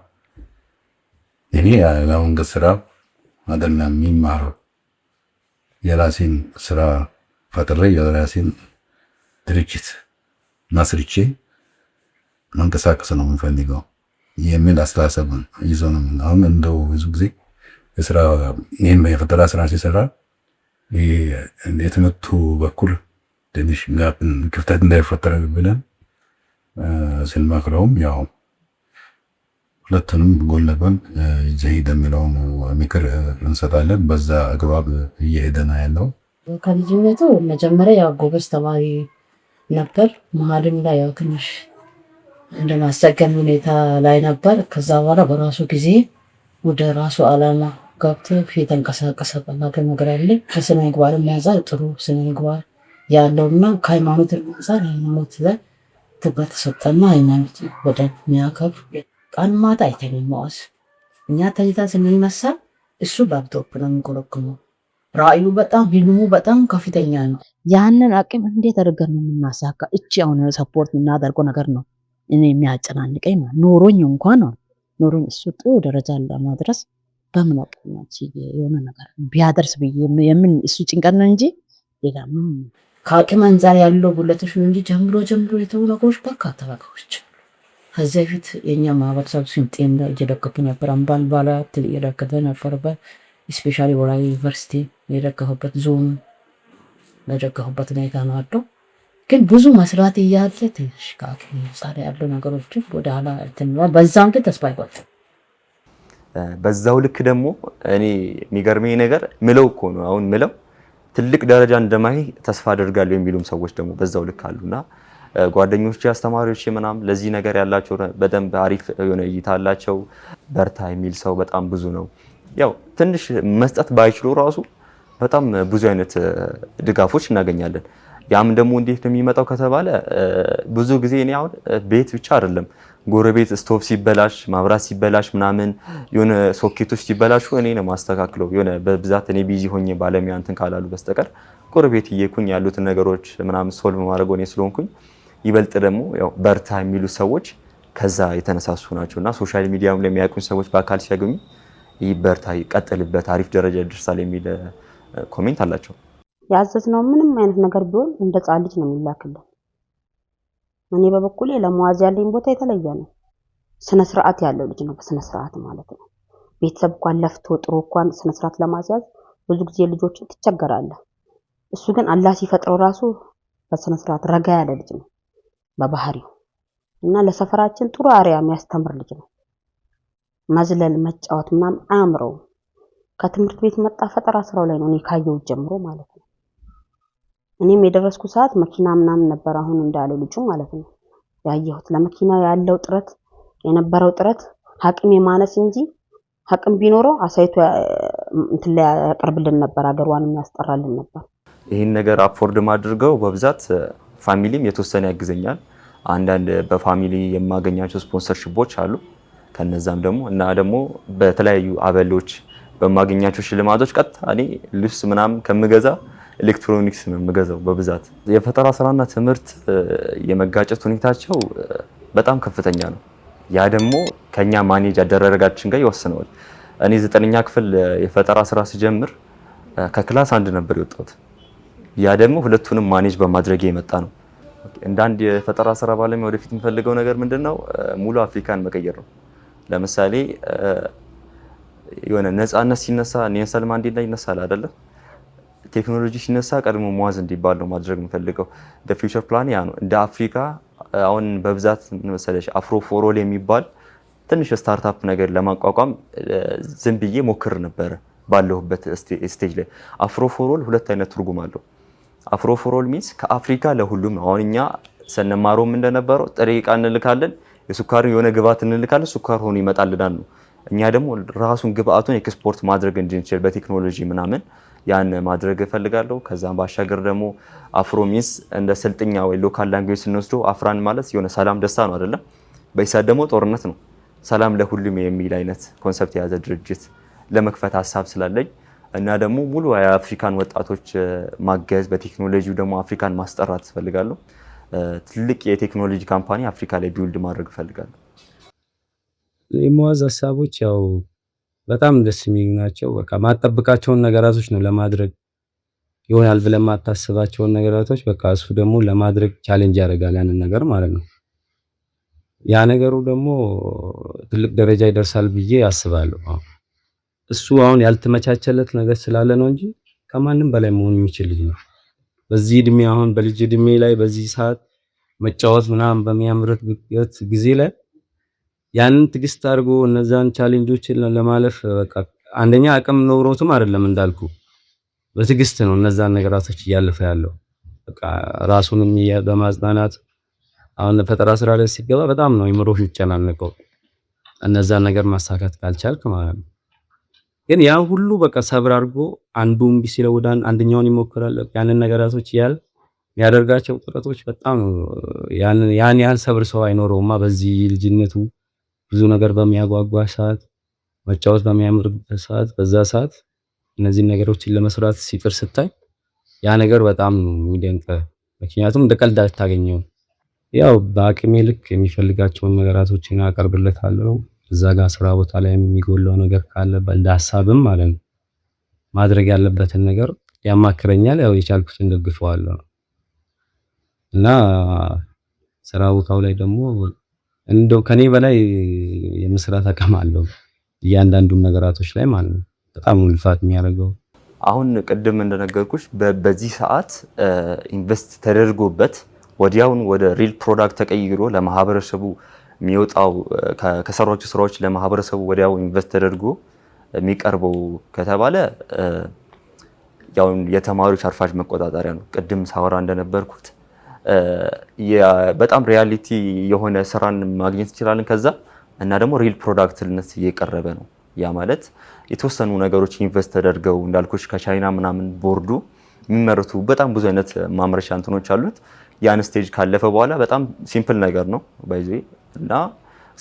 እኔ ለመንግስት ስራ አይደለም የሚማረው፣ የራሴን ስራ ፈጥሬ የራሴን ድርጅት መስርቼ መንቀሳቀስ ነው የምፈልገው የሚል አስተሳሰብ ይዞ ነው። አሁን እንደው ብዙ ጊዜ የስራ ይህን የፈጠራ ስራ ሲሰራ የትምህርቱ በኩል ትንሽ ክፍተት እንዳይፈጠር ብለን ስንመክረውም ያው ሁለቱንም ጎን ለጎን ይዘህ ሂድ የሚለውን ምክር እንሰጣለን። በዛ አግባብ እየሄደ ነው ያለው። ከልጅነቱ መጀመሪያ ያው ጎበዝ ተማሪ ነበር። መሀልም ላይ ያው ትንሽ እንደማስቸገር ሁኔታ ላይ ነበር። ከዛ በኋላ በራሱ ጊዜ ወደ ራሱ አላማ ገብቶ የተንቀሳቀሰበት ነገር አለ። ከስነ ምግባርም አንፃር ጥሩ ስነ ምግባር ያለውና ከሃይማኖት አንፃር ሃይማኖት ላይ ትኩረት ተሰጠና ሃይማኖት ወደ ሚያከብር ቀን ማታ አይተኛም መዋዝ። እኛ ተኝተን ስንነሳ እሱ ላፕቶፕ ነው የሚጎረጉመው። ራእዩ በጣም ህልሙ በጣም ከፍተኛ ነው። ያንን አቅም እንዴት አድርገን ነው የምናሳካ? እቺ አሁን support የምናደርገው ነገር ነው እኔ የሚያጨናንቀኝ ማለት ኖሮኝ እንኳን ነው ኖሮኝ እሱ ጥሩ ደረጃ ለማድረስ በምን አቅም ነው የሆነ ነገር ቢያደርስ ብዬ የምን እሱ ጭንቀት ነው እንጂ ሌላ ምንም ከአቅም አንፃር ያለው ጉለቶች ነው እንጂ ጀምሮ ጀምሮ የተዉ ነገሮች በርካታ ነገሮች። ከዚህ በፊት የእኛ ማህበረሰብ ስልጤን እየደገፉ ነበር። አምባል ባላት እየደገፈ ነበርበት። Specially ወራቤ ዩኒቨርሲቲ የደገፉበት፣ ዞን የደገፉበት ሁኔታ ነው ያለው። ግን ብዙ መስራት እያለ ትንሽ ከአቅም አንፃር ያሉ ነገሮችን ወደ ኋላ እንትን ብሏል። በዛም ግን ተስፋ አይቆርጥም። በዛው ልክ ደግሞ እኔ የሚገርመኝ ነገር ምለው እኮ ነው አሁን ምለው ትልቅ ደረጃ እንደማይ ተስፋ አደርጋለሁ የሚሉም ሰዎች ደግሞ በዛው ልክ አሉና ጓደኞቼ፣ አስተማሪዎቼ ምናምን ለዚህ ነገር ያላቸው በደንብ አሪፍ የሆነ እይታ አላቸው። በርታ የሚል ሰው በጣም ብዙ ነው። ያው ትንሽ መስጠት ባይችሉ ራሱ በጣም ብዙ አይነት ድጋፎች እናገኛለን። ያም ደግሞ እንዴት ነው የሚመጣው ከተባለ ብዙ ጊዜ እኔ አሁን ቤት ብቻ አይደለም ጎረቤት ስቶቭ ሲበላሽ፣ ማብራት ሲበላሽ ምናምን የሆነ ሶኬቶች ሲበላሹ እኔ ነው ማስተካክለው። የሆነ በብዛት እኔ busy ሆኜ ባለሙያ እንትን ካላሉ በስተቀር ጎረቤት እየኩኝ ያሉትን ነገሮች ምናምን solve ማድረግ እኔ ስለሆንኩኝ ይበልጥ ደግሞ ያው በርታ የሚሉ ሰዎች ከዛ የተነሳሱ ናቸው እና social media ም ላይ የሚያውቁኝ ሰዎች በአካል ሲያገኙ ይህ በርታ፣ ይቀጥልበት፣ አሪፍ ደረጃ ይደርሳል የሚል comment አላቸው። ያዘዝነው ምንም አይነት ነገር ቢሆን እንደ ሕፃን ልጅ ነው የሚላክልን። እኔ በበኩሌ ለሙአዝ ያለኝ ቦታ የተለየ ነው። ስነ ስርዓት ያለው ልጅ ነው፣ በስነ ስርዓት ማለት ነው። ቤተሰብ እንኳን ለፍቶ ጥሮ እንኳን ስነ ስርዓት ለማስያዝ ብዙ ጊዜ ልጆችን ትቸገራለህ። እሱ ግን አላህ ሲፈጥረው ራሱ በስነ ስርዓት ረጋ ያለ ልጅ ነው በባህሪው እና ለሰፈራችን ጥሩ አርአያ የሚያስተምር ልጅ ነው። መዝለል፣ መጫወት ምናምን አያምረውም። ከትምህርት ቤት መጣ ፈጠራ ስራው ላይ ነው እኔ ካየሁት ጀምሮ ማለት ነው። እኔም የደረስኩ ሰዓት መኪና ምናምን ነበር አሁን እንዳለው ልጁ ማለት ነው ያየሁት። ለመኪና ያለው ጥረት የነበረው ጥረት አቅም የማነስ እንጂ አቅም ቢኖረው አሳይቶ እንትን ላይ ያቀርብልን ነበር፣ አገሯንም ያስጠራልን ነበር። ይህን ነገር afford ማድርገው በብዛት family ም የተወሰነ ያግዘኛል። አንዳንድ በ family የማገኛቸው sponsorship ኦች አሉ። ከነዛም ደግሞ እና ደግሞ በተለያዩ አበሎች በማገኛቸው ሽልማቶች ቀጥታ እኔ ልብስ ምናምን ከምገዛ ኤሌክትሮኒክስ ነው የምገዛው በብዛት። የፈጠራ ስራና ትምህርት የመጋጨት ሁኔታቸው በጣም ከፍተኛ ነው። ያ ደግሞ ከኛ manage አደራረጋችን ጋር ይወስነዋል። እኔ 9ኛ ክፍል የፈጠራ ስራ ስጀምር ከ class አንድ ነበር የወጣሁት። ያ ደግሞ ሁለቱንም manage በማድረግ የመጣ ነው። እንደ አንድ የፈጠራ ስራ ባለሙያ ወደፊት የምፈልገው ነገር ምንድን ነው? ሙሉ አፍሪካን መቀየር ነው። ለምሳሌ የሆነ ነፃነት ሲነሳ ኔልሰን ማንዴላ ይነሳል አይደለ? ቴክኖሎጂ ሲነሳ ቀድሞ ሙአዝ እንዲባል ነው ማድረግ የምፈልገው። Future plan ያ ነው። እንደ አፍሪካ አሁን በብዛት ምን መሰለሽ Afro for All የሚባል ትንሽ startup ነገር ለማቋቋም ዝም ብዬ ሞክር ነበረ ባለሁበት stage ላይ። Afro for All ሁለት አይነት ትርጉም አለው። Afro for All means ከአፍሪካ ለሁሉም ነው። አሁን እኛ ስንማረውም እንደነበረው ጥሬ ዕቃ እንልካለን፣ የስኳር የሆነ ግብአት እንልካለን፣ ስኳር ሆኖ ይመጣልናል ነው። እኛ ደግሞ ራሱን ግብአቱን ኤክስፖርት ማድረግ እንድንችል በቴክኖሎጂ ምናምን ያን ማድረግ እፈልጋለሁ። ከዛም ባሻገር ደግሞ Afro means እንደ ስልጥኛ ወይ local language ስንወስደው አፍራን ማለት የሆነ ሰላም ደስታ ነው አይደለም። በኢሳት ደግሞ ጦርነት ነው። ሰላም ለሁሉም የሚል አይነት concept የያዘ ድርጅት ለመክፈት ሀሳብ ስላለኝ እና ደግሞ ሙሉ የአፍሪካን ወጣቶች ማገዝ፣ በቴክኖሎጂው ደግሞ አፍሪካን ማስጠራት እፈልጋለሁ። ትልቅ የቴክኖሎጂ company አፍሪካ ላይ build ማድረግ እፈልጋለሁ። የሙአዝ ሀሳቦች ያው በጣም ደስ የሚሉ ናቸው። በቃ ማትጠብቃቸውን ነገራቶች ነው ለማድረግ፣ ይሆናል ብለህ የማታስባቸውን ነገራቶች በቃ እሱ ደግሞ ለማድረግ challenge ያደርጋል ያንን ነገር ማለት ነው። ያ ነገሩ ደግሞ ትልቅ ደረጃ ይደርሳል ብዬ አስባለሁ። እሱ አሁን ያልተመቻቸለት ነገር ስላለ ነው እንጂ ከማንም በላይ መሆን የሚችል ልጅ ነው። በዚህ እድሜ፣ አሁን በልጅ እድሜ ላይ፣ በዚህ ሰዓት መጫወት ምናምን በሚያምርበት ጊዜ ላይ ያንን ትዕግስት አድርጎ እነዛን challenge ኦችን ለማለፍ በቃ አንደኛ አቅም ኖሮትም አይደለም፣ እንዳልኩ በትዕግስት ነው እነዛን ነገራቶች እያለፈ ያለው። በቃ ራሱንም በማጽናናት። አሁን ፈጠራ ስራ ላይ ሲገባ በጣም ነው አይምሮህ የሚጨናነቀው፣ እነዛን ነገር ማሳካት ካልቻልክ ማለት ነው። ግን ያ ሁሉ በቃ ሰብር አድርጎ አንዱ እምቢ ሲለው ወደ አንደኛውን ይሞክራል። ያንን ነገራቶች እያለ የሚያደርጋቸው ጥረቶች በጣም ያን ያህል ሰብር ሰው አይኖረውማ። በዚህ ልጅነቱ ብዙ ነገር በሚያጓጓ ሰዓት፣ መጫወት በሚያምርበት ሰዓት፣ በዛ ሰዓት እነዚህን ነገሮችን ለመስራት ሲጥር ስታይ ያ ነገር በጣም ነው የሚደንቅህ። ምክንያቱም እንደ ቀልድ አታገኘውም። ያው በአቅሜ ልክ የሚፈልጋቸውን ነገራቶችን አቀርብለታለሁ። እዛ ጋር ስራ ቦታ ላይ የሚጎለው ነገር ካለ እንደ ሀሳብም ማለት ነው ማድረግ ያለበትን ነገር ያማክረኛል። ያው የቻልኩትን ደግፈዋለሁ እና ስራ ቦታው ላይ ደግሞ እንደው ከኔ በላይ የመስራት አቅም አለው፣ እያንዳንዱን ነገራቶች ላይ ማለት ነው። በጣም ነው ልፋት የሚያደርገው። አሁን ቅድም እንደነገርኩሽ በዚህ ሰዓት invest ተደርጎበት ወዲያውን ወደ real product ተቀይሮ ለማህበረሰቡ የሚወጣው፣ ከሰሯቸው ስራዎች ለማህበረሰቡ ወዲያው invest ተደርጎ የሚቀርበው ከተባለ ያው የተማሪዎች አርፋጅ መቆጣጠሪያ ነው። ቅድም ሳወራ እንደነበርኩት በጣም reality የሆነ ስራን ማግኘት እንችላለን። ከዛ እና ደግሞ real product ነት እየቀረበ ነው። ያ ማለት የተወሰኑ ነገሮች invest ተደርገው፣ እንዳልኩሽ ከቻይና ምናምን ቦርዱ የሚመረቱ በጣም ብዙ አይነት ማምረቻ እንትኖች አሉት። ያን stage ካለፈ በኋላ በጣም simple ነገር ነው by the way እና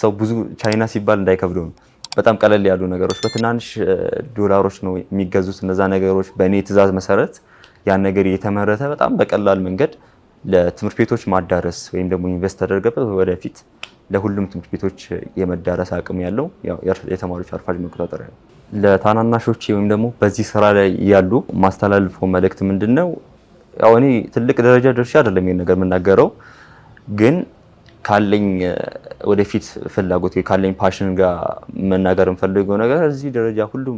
ሰው ብዙ ቻይና ሲባል እንዳይከብደው ነው። በጣም ቀለል ያሉ ነገሮች በትናንሽ ዶላሮች ነው የሚገዙት እነዛ ነገሮች። በእኔ ትዕዛዝ መሰረት ያን ነገር የተመረተ በጣም በቀላል መንገድ ለትምህርት ቤቶች ማዳረስ ወይም ደግሞ invest ተደርገበት ወደፊት ለሁሉም ትምህርት ቤቶች የመዳረስ አቅም ያለው የተማሪዎች አርፋጅ መቆጣጠሪያ ነው። ለታናናሾቼ ወይም ደግሞ በዚህ ስራ ላይ ያሉ ማስተላልፈው መልእክት ምንድን ነው? ያው እኔ ትልቅ ደረጃ ደርሼ አይደለም ይሄን ነገር የምናገረው፣ ግን ካለኝ ወደፊት ፍላጎት፣ ካለኝ passion ጋር መናገር የምፈልገው ነገር እዚህ ደረጃ ሁሉም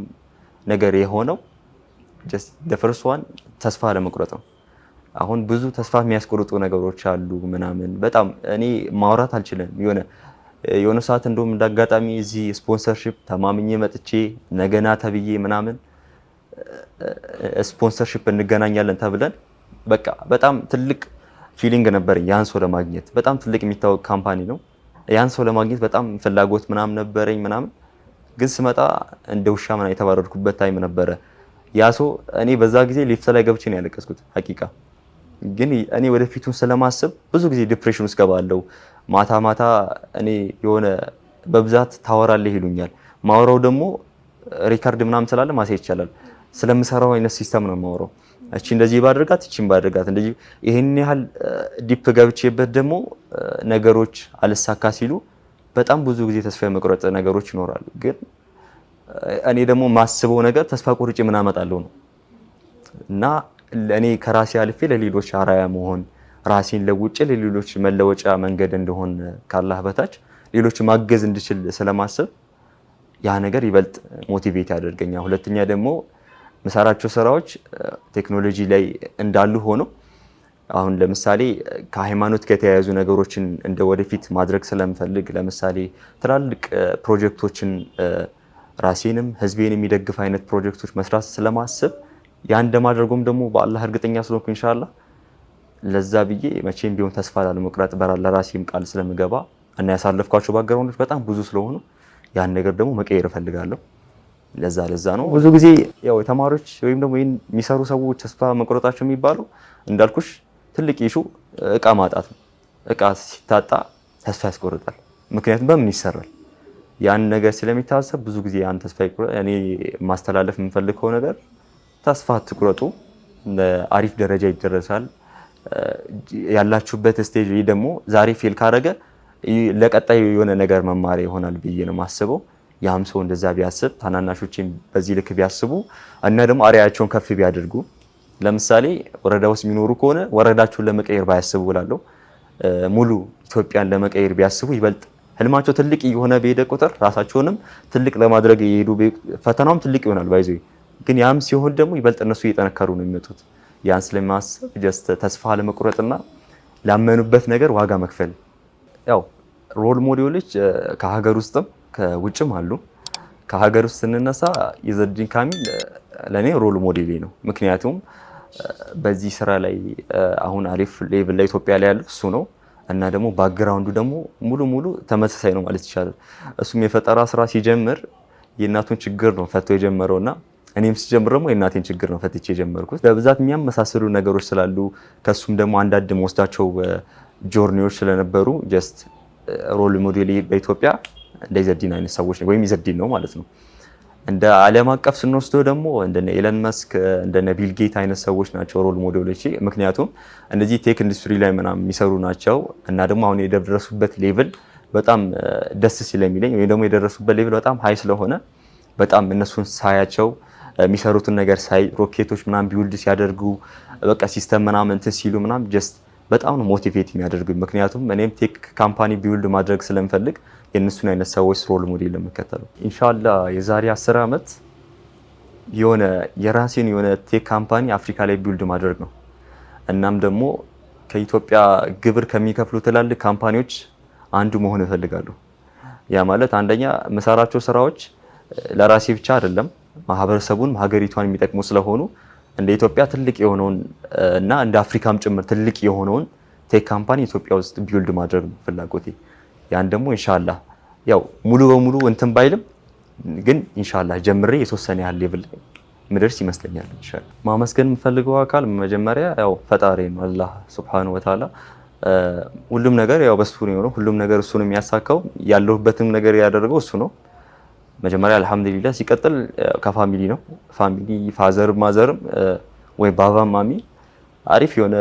ነገር የሆነው just first one ተስፋ አለመቁረጥ ነው። አሁን ብዙ ተስፋ የሚያስቆርጡ ነገሮች አሉ ምናምን፣ በጣም እኔ ማውራት አልችልም። የሆነ የሆነ ሰዓት እንደውም እንዳጋጣሚ እዚህ sponsorship ተማምኜ መጥቼ ነገና ተብዬ ምናምን sponsorship እንገናኛለን ተብለን በቃ በጣም ትልቅ feeling ነበረኝ ያን ሰው ለማግኘት። በጣም ትልቅ የሚታወቅ company ነው። ያን ሰው ለማግኘት በጣም ፍላጎት ምናምን ነበረኝ ምናምን፣ ግን ስመጣ እንደ ውሻ ምናምን የተባረርኩበት time ነበረ። ያ ሰው እኔ በዛ ጊዜ ሊፍት ላይ ገብቼ ነው ያለቀስኩት ሀቂቃ። ግን እኔ ወደፊቱን ስለማስብ ብዙ ጊዜ depression ውስጥ ገባለሁ። ማታ ማታ እኔ የሆነ በብዛት ታወራለህ ይሉኛል። ማውራው ደግሞ record ምናምን ስላለ ማሳየት ይቻላል። ስለምሰራው አይነት system ነው የማወራው። እቺ እንደዚህ ባድርጋት፣ እቺን ባድርጋት፣ እንደዚህ ይሄን ያህል deep ገብቼበት ደግሞ ነገሮች አልሳካ ሲሉ በጣም ብዙ ጊዜ ተስፋ የመቁረጥ ነገሮች ይኖራሉ። ግን እኔ ደግሞ ማስበው ነገር ተስፋ ቆርጬ ምን አመጣለሁ ነው እና እኔ ከራሴ አልፌ ለሌሎች አራያ መሆን፣ ራሴን ለውጬ ለሌሎች መለወጫ መንገድ እንደሆን፣ ካላህ በታች ሌሎች ማገዝ እንድችል ስለማስብ ያ ነገር ይበልጥ motivate ያደርገኛል። ሁለተኛ ደግሞ ምሰራቸው ስራዎች ቴክኖሎጂ ላይ እንዳሉ ሆኖ አሁን ለምሳሌ ከሃይማኖት ጋር የተያያዙ ነገሮችን እንደ ወደፊት ማድረግ ስለምፈልግ፣ ለምሳሌ ትላልቅ ፕሮጀክቶችን፣ ራሴንም ህዝቤን የሚደግፍ አይነት ፕሮጀክቶች መስራት ስለማስብ፣ ያ እንደማደርገውም ደግሞ በአላህ እርግጠኛ ስለሆንኩ ኢንሻአላህ ለዛ ብዬ መቼም ቢሆን ተስፋ ላለመቁረጥ ለራሴም ቃል ስለምገባ እና ያሳለፍኳቸው background ኦች በጣም ብዙ ስለሆኑ ያን ነገር ደግሞ መቀየር እፈልጋለሁ። ለዛ ለዛ ነው ብዙ ጊዜ ያው የተማሪዎች ወይም ደግሞ ይሄን የሚሰሩ ሰዎች ተስፋ መቁረጣቸው የሚባለው እንዳልኩሽ ትልቅ issue እቃ ማጣት ነው። እቃ ሲታጣ ተስፋ ያስቆርጣል። ምክንያቱም በምን ይሰራል? ያን ነገር ስለሚታሰብ ብዙ ጊዜ ያን ተስፋ ይቆርጣል። እኔ ማስተላለፍ የምፈልገው ነገር ተስፋ አትቁረጡ፣ አሪፍ ደረጃ ይደረሳል። ያላችሁበት stage ደግሞ ዛሬ fail ካረገ ለቀጣይ የሆነ ነገር መማሪያ ይሆናል ብዬ ነው የማስበው። ያም ሰው እንደዛ ቢያስብ፣ ታናናሾቼም በዚህ ልክ ቢያስቡ እና ደግሞ አርአያቸውን ከፍ ቢያደርጉ፣ ለምሳሌ ወረዳ ውስጥ የሚኖሩ ከሆነ ወረዳቸውን ለመቀየር ባያስቡ እላለሁ፣ ሙሉ ኢትዮጵያን ለመቀየር ቢያስቡ ይበልጥ ህልማቸው ትልቅ እየሆነ በሄደ ቁጥር ራሳቸውንም ትልቅ ለማድረግ እየሄዱ ፈተናውም ትልቅ ይሆናል by the way፣ ግን ያም ሲሆን ደግሞ ይበልጥ እነሱ እየጠነከሩ ነው የሚመጡት። ያን ስለማስብ just ተስፋ አለመቁረጥና ላመኑበት ነገር ዋጋ መክፈል። ያው role model ኦች ከሀገር ውስጥም ከውጭም አሉ። ከሀገር ውስጥ ስንነሳ ኢዘዲን ካሚል ለእኔ role model ኤ ነው። ምክንያቱም በዚህ ስራ ላይ አሁን አሪፍ level ላይ ኢትዮጵያ ላይ ያለው እሱ ነው እና ደግሞ background ኡ ደግሞ ሙሉ ሙሉ ተመሳሳይ ነው ማለት ይቻላል። እሱም የፈጠራ ስራ ሲጀምር የእናቱን ችግር ነው ፈቶ የጀመረውና እኔም ስጀምር ደግሞ የእናቴን ችግር ነው ፈትቼ የጀመርኩት። በብዛት የሚያመሳስሉ ነገሮች ስላሉ፣ ከእሱም ደግሞ አንዳንድ መወስዳቸው journey ዎች ስለነበሩ just role model ኤ በኢትዮጵያ እንደ ኢዘዲን አይነት ሰዎች ወይም ኢዘዲን ነው ማለት ነው። እንደ ዓለም አቀፍ ስንወስደው ደግሞ እንደነ ኤለን መስክ፣ እንደነ ቢል ጌት አይነት ሰዎች ናቸው role model ኦቼ። ምክንያቱም እነዚህ tech industry ላይ ምናምን የሚሰሩ ናቸው እና ደግሞ አሁን የደረሱበት level በጣም ደስ ስለሚለኝ ወይም ደግሞ የደረሱበት level በጣም high ስለሆነ በጣም እነሱን ሳያቸው፣ የሚሰሩትን ነገር ሳይ፣ ሮኬቶች ምናምን build ሲያደርጉ፣ በቃ system ምናምን እንትን ሲሉ ምናምን just በጣም ነው motivate የሚያደርጉኝ። ምክንያቱም እኔም tech company build ማድረግ ስለምፈልግ የእነሱን አይነት ሰዎች role model የምከተለው። ኢንሻላ የዛሬ 10 ዓመት የሆነ የራሴን የሆነ tech company አፍሪካ ላይ build ማድረግ ነው። እናም ደግሞ ከኢትዮጵያ ግብር ከሚከፍሉ ትላልቅ company ዎች አንዱ መሆን እፈልጋለሁ። ያ ማለት አንደኛ የምሰራቸው ስራዎች ለራሴ ብቻ አይደለም፣ ማህበረሰቡን ሀገሪቷን የሚጠቅሙ ስለሆኑ እንደ ኢትዮጵያ ትልቅ የሆነውን እና እንደ አፍሪካም ጭምር ትልቅ የሆነውን tech company ኢትዮጵያ ውስጥ build ማድረግ ነው ፍላጎቴ። ያን ደግሞ ኢንሻአላህ ያው ሙሉ በሙሉ እንትን ባይልም ግን ኢንሻአላህ ጀምሬ የተወሰነ ያህል level ላይ ምደርስ ይመስለኛል። ኢንሻአላህ ማመስገን የምፈልገው አካል መጀመሪያ ያው ፈጣሪ ነው፣ አላህ ሱብሓነሁ ወተዓላ። ሁሉም ነገር ያው በሱ ነው የሆነው። ሁሉም ነገር እሱ ነው የሚያሳካው። ያለሁበትም ነገር ያደረገው እሱ ነው። መጀመሪያ አልሐምዱሊላህ፣ ሲቀጥል ከ family ነው። Family father mother ም ወይ ባባ ማሚ አሪፍ የሆነ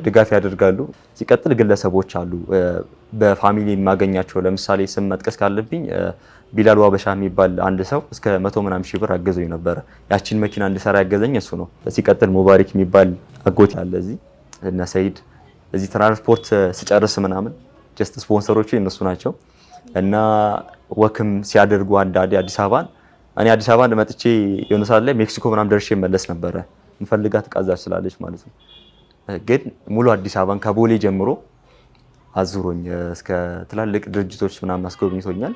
ድጋፍ ያደርጋሉ። ሲቀጥል ግለሰቦች አሉ በ family የማገኛቸው። ለምሳሌ ስም መጥቀስ ካለብኝ ቢላል ዋበሻ የሚባል አንድ ሰው እስከ 100 ምናምን ሺህ ብር አገዘኝ ነበረ። ያችን መኪና እንድሰራ ያገዘኝ እሱ ነው። ሲቀጥል ሙባሪክ የሚባል አጎት አለ እዚህ፣ እነ ሰይድ እዚህ ትራንስፖርት ስጨርስ ምናምን just ስፖንሰሮቹ እነሱ ናቸው እና walk ም ሲያደርጉ አንዳንዴ አዲስ አበባን፣ እኔ አዲስ አበባን መጥቼ የሆነ ሰዓት ላይ ሜክሲኮ ምናምን ደርሼ መለስ ነበረ፣ ምፈልጋት እቃ እዛ ስላለች ማለት ነው። ግን ሙሉ አዲስ አበባን ከቦሌ ጀምሮ አዙሮኝ እስከ ትላልቅ ድርጅቶች ምናምን አስጎብኝቶኛል።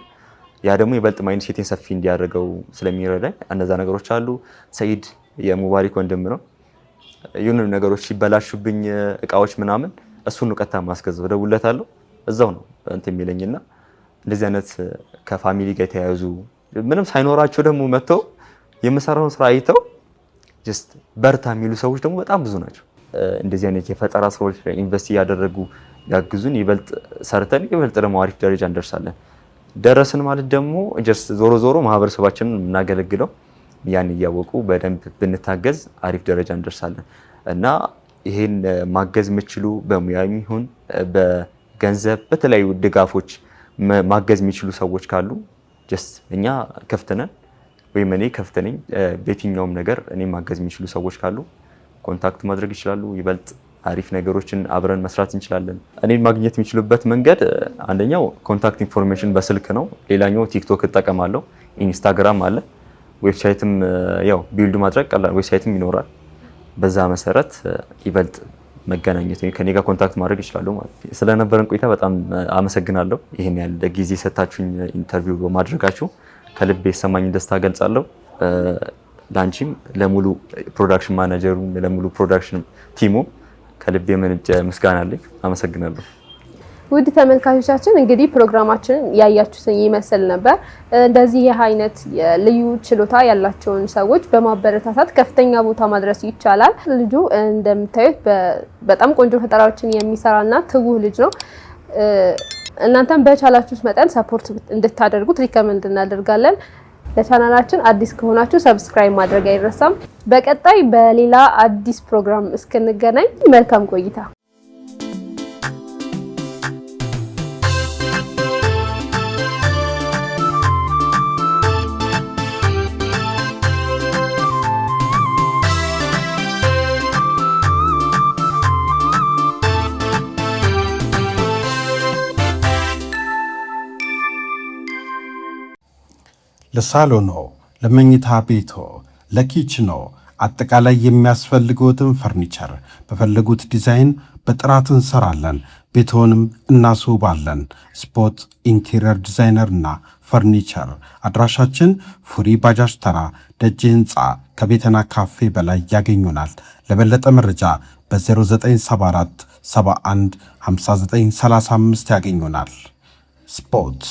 ያ ደግሞ ይበልጥ mindset ኤን ሰፊ እንዲያደርገው ስለሚረዳኝ እነዛ ነገሮች አሉ። ሰኢድ የሙባሪክ ወንድም ነው። የሆኑ ነገሮች ሲበላሹብኝ እቃዎች ምናምን እሱን ነው ቀጥታ ማስገዛው፣ እደውልለታለሁ፣ እዛው ነው እንትን የሚለኝና እንደዚህ አይነት ከ family ጋር የተያያዙ፣ ምንም ሳይኖራቸው ደግሞ መጥተው የምሰራውን ስራ አይተው just በርታ የሚሉ ሰዎች ደግሞ በጣም ብዙ ናቸው። እንደዚህ አይነት የፈጠራ ስራዎች ላይ invest እያደረጉ ያግዙን፣ ይበልጥ ሰርተን ይበልጥ ደግሞ አሪፍ ደረጃ እንደርሳለን። ደረስን ማለት ደግሞ just ዞሮ ዞሮ ማህበረሰባችንን የምናገለግለው ያን እያወቁ በደንብ ብንታገዝ አሪፍ ደረጃ እንደርሳለን እና ይሄን ማገዝ የምችሉ በሙያም ይሁን በገንዘብ በተለያዩ ድጋፎች ማገዝ የሚችሉ ሰዎች ካሉ just እኛ ክፍት ነን፣ ወይም እኔ ክፍት ነኝ። በየትኛውም ነገር እኔ ማገዝ የሚችሉ ሰዎች ካሉ Contact ማድረግ ይችላሉ። ይበልጥ አሪፍ ነገሮችን አብረን መስራት እንችላለን። እኔን ማግኘት የሚችሉበት መንገድ አንደኛው contact information በስልክ ነው። ሌላኛው ቲክቶክ እጠቀማለሁ፣ ኢንስታግራም አለ፣ website ም ያው build ማድረግ ቀላል website ም ይኖራል። በዛ መሰረት ይበልጥ መገናኘት ወይ ከኔ ጋር contact ማድረግ ይችላሉ ማለት ነው። ስለነበረን ቆይታ በጣም አመሰግናለሁ። ይሄን ያህል ጊዜ ሰጥታችሁኝ interview በማድረጋችሁ ከልቤ የተሰማኝን ደስታ ገልጻለሁ። ለአንቺም፣ ለሙሉ production manager ኡ፣ ለሙሉ production team ኡ ከልቤ የመነጨ ምስጋና አለኝ። አመሰግናለሁ። ውድ ተመልካቾቻችን፣ እንግዲህ ፕሮግራማችንን ያያችሁትን ይመስል ነበር። እንደዚህ ይህ አይነት ልዩ ችሎታ ያላቸውን ሰዎች በማበረታታት ከፍተኛ ቦታ ማድረስ ይቻላል። ልጁ እንደምታዩት በጣም ቆንጆ ፈጠራዎችን የሚሰራና ትጉህ ልጅ ነው። እናንተም በቻላችሁት መጠን support እንድታደርጉት recommend እናደርጋለን። ለቻናላችን አዲስ ከሆናችሁ subscribe ማድረግ አይረሳም። በቀጣይ በሌላ አዲስ ፕሮግራም እስክንገናኝ መልካም ቆይታ። ለሳሎኖ፣ ለመኝታ ቤቶ፣ ለ kitchen ኦ አጠቃላይ የሚያስፈልግዎትን ፈርኒቸር በፈለጉት ዲዛይን በጥራት እንሰራለን። ቤትዎንም እናስውባለን። ስፖት interior designer እና ፈርኒቸር፣ አድራሻችን ፉሪ ባጃጅ ተራ ደጅ ህንፃ ከቤተና ካፌ በላይ ያገኙናል። ለበለጠ መረጃ በ0974 71 5935 ያገኙናል። ስፖርት።